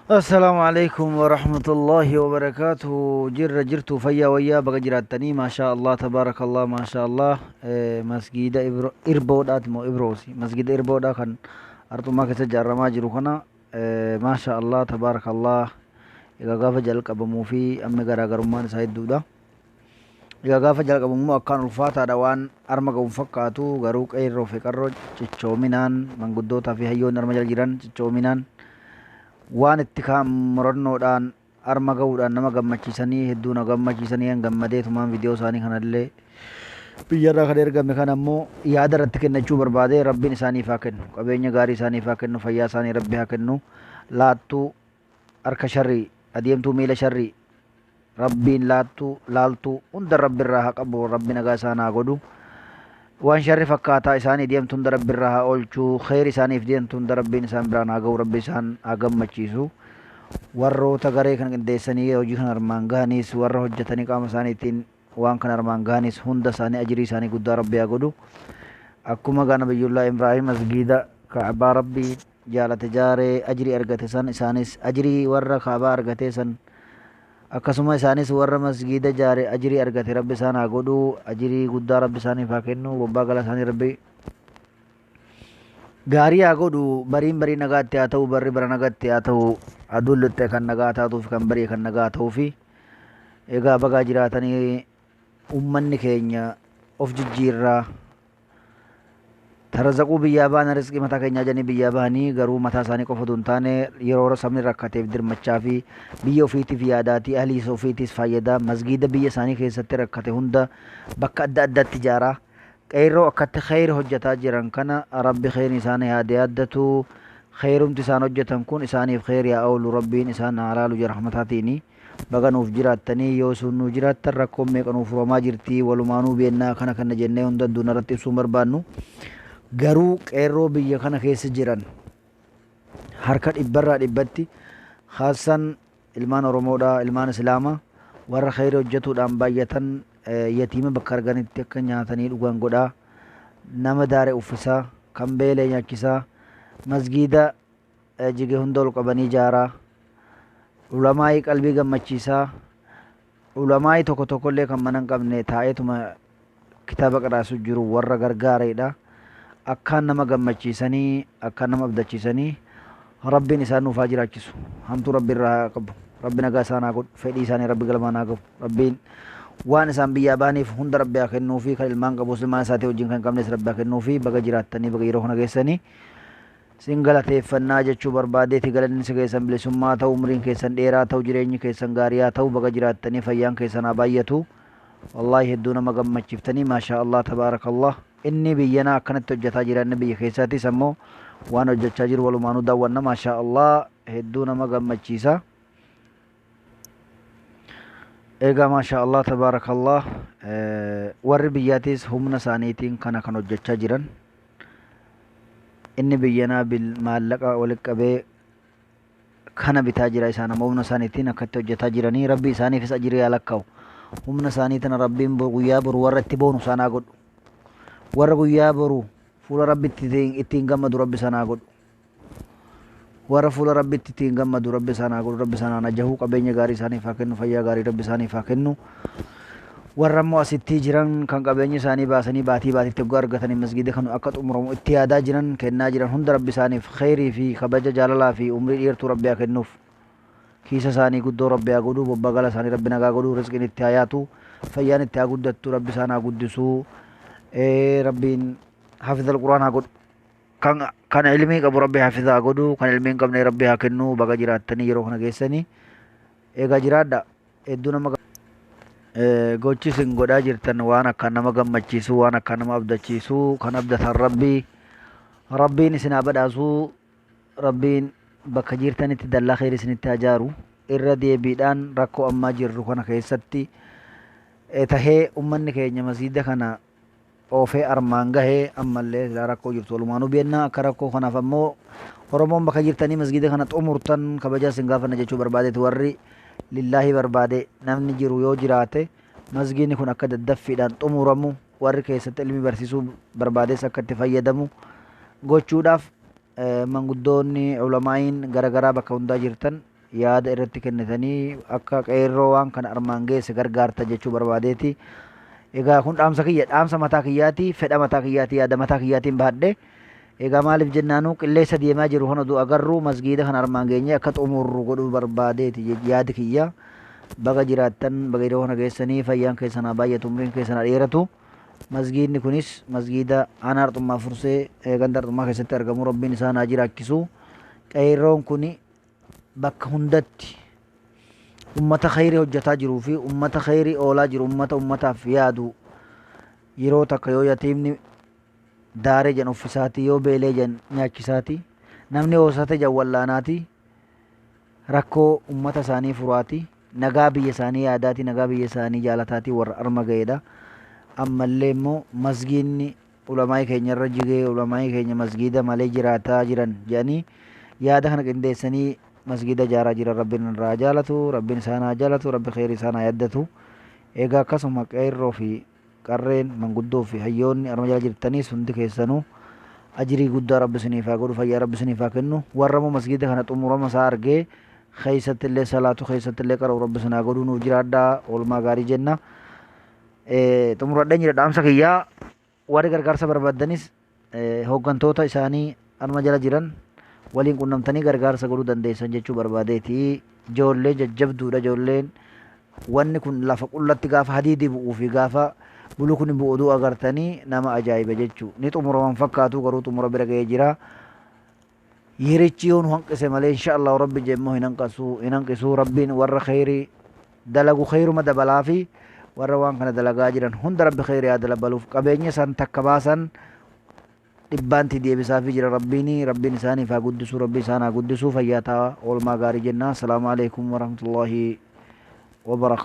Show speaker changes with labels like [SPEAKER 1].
[SPEAKER 1] Assalaamu alaikum warahmatullahi wabarakaatuhu. Jirra jirtu, fayyaa wayyaa, baga jiraattanii. Maashaa Allah, tabaarakallah, maashaa Allah. Masgiida Irboodhaati moo Ibroosi? Masgiida Irboodhaa kan Arxummaa keessa ijaaramaa jiru kana, maashaa Allah, tabaarakallah. Egaa gaafa jalqabamuu fi amma garaagarummaan isaa hedduudha. Egaa gaafa jalqabamu immoo akkaan ulfaataadha, waan arma ga'u hin fakkaatu. Garuu qeerroo fi qarroo cichoominaan, manguddootaa fi hayyoonni arma jala jiran cichoominaan, waan itti ka'an murannoodhaan arma ga'uudhaan nama gammachiisanii, hedduu na gammachiisanii. An gammadeetumaan viidiyoo isaanii kanallee biyyarraa kan ergame kana immoo yaada irratti kennachuu barbaade. Rabbiin isaaniif haa kennu, qabeenya gaarii isaaniif haa kennu, fayyaa isaanii Rabbi haa kennu, laattuu harka sharrii adeemtuu miila sharrii Rabbiin laattuu laaltuu hunda Rabbi irraa haa qabu. Rabbi nagaa isaan haa godhu. Waan sharri fakkaataa isaanii deemtu hunda Rabbi irraa haa oolchu. Kheyri isaaniif deemtu hunda Rabbiin isaan biraan haa ga'u. Rabbi isaan haa gammachiisu. Warroota garee kana qindeessanii hojii kana armaan gahaniis, warra hojjetanii qaama isaaniitiin waan kana armaan gahaniis, hunda isaanii ajrii isaanii guddaa Rabbi haa godhu. Akkuma gaa Nabiyyullaa Ibraahim masgiida Ka'baa Rabbii jaalate jaaree ajrii argate san, isaanis ajrii warra Ka'baa argatee san, akkasuma isaanis warra masgiida jaare ajrii argate Rabbi isaan haa godhu. Ajrii guddaa Rabbi isaaniif haa kennu. Bobbaa gala isaanii Rabbi gaarii haa godhu. Bariin barii nagaatti haa ta'u, barri bara nagaatti haa ta'u, aduun lixxe kan nagaa taatuuf, kan barii kan nagaa ta'uufi. Egaa bagaa jiraatanii. Ummanni keenya of jijjiirraa tarazaquu biyyaa baana, rizqii mataa keenyaa jedhanii biyyaa bahanii, garuu mataa isaanii qofa otoo hin taane yeroo sabni rakkateef dirmachaa fi biyya ofiitiif yaadaatii, ahlii ofiitiis fayyadaa, masgiida biyya isaanii keessatti rakkate hunda bakka adda addaatti ijaaraa. Qeerroo akkatti kheyri hojjetaa jiran kana Rabbi kheyri isaanii haa yaaddatu. Kheyrumti isaan hojjetan kun isaaniif kheyri haa oolu. Rabbiin isaan haa laalu jara rahmataatiini. Baga nuuf jiraattanii. Yoo isin nuu jiraattan rakkoon meeqa nuuf furamaa jirti. Walumaanuu beennaa, kana kana jennee hunda addunyaa irratti ibsuu hin barbaannu. Garuu qeerroo biyya kana keessa jiran harka dhibbarraa dhibbatti, khaasan ilmaan Oromoodha, ilmaan Islaamaa warra kheyrii hojjetuudhaan baay'atan, yatiima bakka arganitti akka nyaatanii dhugan godhaa, nama daare uffisaa, kan beelee nyaachisaa, masgiida jige hunda ol qabanii ijaaraa, ulamaa'ii qalbii gammachiisaa, ulamaa'ii tokko tokkollee kan mana hin qabne taa'eetuma kitaaba qaraasu jiru warra gargaareedha. Akkaan nama gammachiisanii, akkaan nama abdachiisanii. Rabbiin isaan nuuf haa jiraachisu. Hamtuu Rabbi irraa haa qabu. Rabbi nagaa isaan haa godhu. Fedhii isaanii Rabbi galmaan haa gahu. Rabbiin waan isaan biyyaa bahaniif hunda Rabbi haa kennuufi. Kan ilmaan qabus ilmaan isaatii wajjin, kan hin qabnes Rabbi haa kennuufi. Baga jiraattanii, baga yeroo kana geessanii. Sin galateeffannaa jechuu barbaadeeti. Galanni si keessan bilisummaa ta'u, umriin keessan dheeraa ta'u, jireenyi keessan gaarii haa ta'u. Baga jiraattanii, fayyaan keessan haa baay'atu. Wallaahi hedduu nama gammachiiftanii. Maashaa Allah, tabaarakallah. Inni biyyanaa akkanatti hojjetaa jira, inni biyya keessaatis ammoo waan hojjechaa jiru walumaanuu daawwanna. Maashaa Allah, hedduu nama gammachiisa. Egaa maashaa Allah, tabaarakallah, warri biyyaatis humna isaaniitiin kana kan hojjechaa jiran, inni biyyanaa bil maallaqa walitti qabee kana bitaa jira, isaan ammoo humna isaaniitiin akkatti hojjetaa jiranii. Rabbi isaaniifis ajirii haa lakkaa'u. Humna isaanii tana Rabbiin guyyaa boru warra itti boonu isaan haa godhu. Warra guyyaa boru fuula Rabbitti ittiin gammadu Rabbi isaan haa godhu. Warra fuula Rabbitti ittiin gammadu Rabbi isaan haa godhu. Rabbi isaan haa najahu. Qabeenya gaarii isaaniif haa kennu, fayyaa gaarii Rabbi isaaniif haa kennu. Warra immoo asittii jiran, kan qabeenya isaanii baasanii baatii baatiitti hoggaa argatanii masgiida kan akka xumuramu itti yaadaa jiran, kennaa jiran hunda, Rabbi isaaniif kheyrii fi kabaja, jaalalaa fi umrii dheertuu Rabbi haa kennuuf. Kiisa isaanii guddoo Rabbi haa godhu. Bobbaa gala isaanii Rabbi nagaa godhu. Rizqiin itti haa yaatu, fayyaan itti haa guddattu, Rabbi isaan haa guddisu. Rabbiin hafiza Alquraan haa godhu. Kan ilmii qabu Rabbi hafiza haa godhu, kan ilmii hin qabne Rabbi haa kennu. Baga jiraattanii yeroo kana geessanii. Egaa jiraadha. Hedduu nama gochi isin godhaa jirtan waan akkaan nama gammachiisu, waan akkaan nama abdachiisu. Kan abdatan Rabbiin isin haa badhaasu. Rabbiin bakka jirtanitti dallaa kheyri isinitti haa jaaru. Irra deebiidhaan rakkoo ammaa jirru kana keessatti tahee ummanni keenya masgiida kana oofee armaan gahee, ammallee silaa rakkoo jirtu walumaanuu beennaa. Akka rakkoo kanaaf ammoo Oromoon bakka jirtanii masgiida kana xumurtan kabajaa isin gaafanna jechuu barbaadeeti. Warri lillaahii barbaade namni jiru yoo jiraate, masgiidni kun akka daddaffiidhaan xumuramu, warri keessatti ilmi barsiisuu barbaades akka itti fayyadamu gochuudhaaf, manguddoonni ulamaa'iin garagaraa bakka hundaa jirtan Yaada irratti kennitanii akka qeerroo waan kana armaan geesse gargaarta jechuu barbaadeeti. Egaa kun dhaamsa kiyya, dhaamsa mataa kiyyaati, fedha mataa kiyyaati, yaada mataa kiyyaatiin bahadhe. Egaa maaliif jennaanuu qilleessa deemaa jiru kana oduu agarru masgiida kana armaan geenye akka xumurru godhuu barbaadeeti yaadi kiyya. Baga jiraattan, baga yeroo kana geessanii, fayyaan keessan haa baay'atu, umriin keessan haa dheeratu. Masgiidni kunis masgiida aanaa Arxummaa Fursee ganda Arxummaa keessatti argamu. Rabbiin isaan haa jiraachisu. Qeerroon kuni bakka hundatti ummata khayrii hojjataa jiruu fi ummata khayrii oolaa jiru, ummata ummataaf yaadu, yeroo takka yoo yatiimni daaree jan uffisaati, yoo beelee jan nyaachisaati, namni hoosate jan wallaanaati, rakkoo ummata isaanii furaati, nagaa biyya isaanii yaadaati, nagaa biyya isaanii jaalataati warra arma ga'eedha. Ammallee immoo masgiinni ulamaa'ii keenya irra jigee, ulamaa'ii keenya masgiida malee jiraataa jiran jedhanii yaada kana qindeessanii masgiida ijaaraa jiran. Rabbiin irraa jaalatu, Rabbiin isaan haa jaalatu, Rabbi kheyrii isaan haa yaddatu. Egaa akkasuma qeerroo fi qarreen, manguddoo fi hayyoonni arma jala jirtaniis hundi keessanuu ajrii guddaa Rabbi isiniif haa godhu, fayyaa Rabbi isiniif haa kennu. Warra immoo masgiida kana xumurama isaa argee keessatti illee salaatu, keessatti illee qara'u Rabbi isin haa godhu. Nuuf jiraadhaa, oolmaa gaarii jenna. Xumuradheen jira dhaamsa kiyyaa. Warri gargaarsa barbaaddanis hooggantoota isaanii arma jala jiran waliin qunnamtanii gargaarsa godhuu dandeessan jechuu barbaadeeti. Ijoollee jajjabduudha ijoolleen. Wanni kun lafa qullatti gaafa hadiidi bu'uu fi gaafa bulukni bu'u oduu agartanii nama ajaa'iba jechuu. Ni xumuraman fakkaatu, garuu xumura bira ga'ee jira. Yerichi yoo nu hanqise malee, insha Allah Rabbi jemmoo hin hanqasu, hin hanqisu. Rabbiin warra kheyrii dalagu kheyruma dabalaa fi warra waan kana dalagaa jiran hunda Rabbi kheyrii haa dalabaluuf. Qabeenya isaan takka baasan dhibbaanti deebisaafii jira Rabbiini. Rabbiin isaaniif haa guddisu, Rabbi isaan haa guddisu. Fayyaa ta'a, oolmaa gaarii jenna. Assalaamu alaikum warahmatullahi wabarakaatu.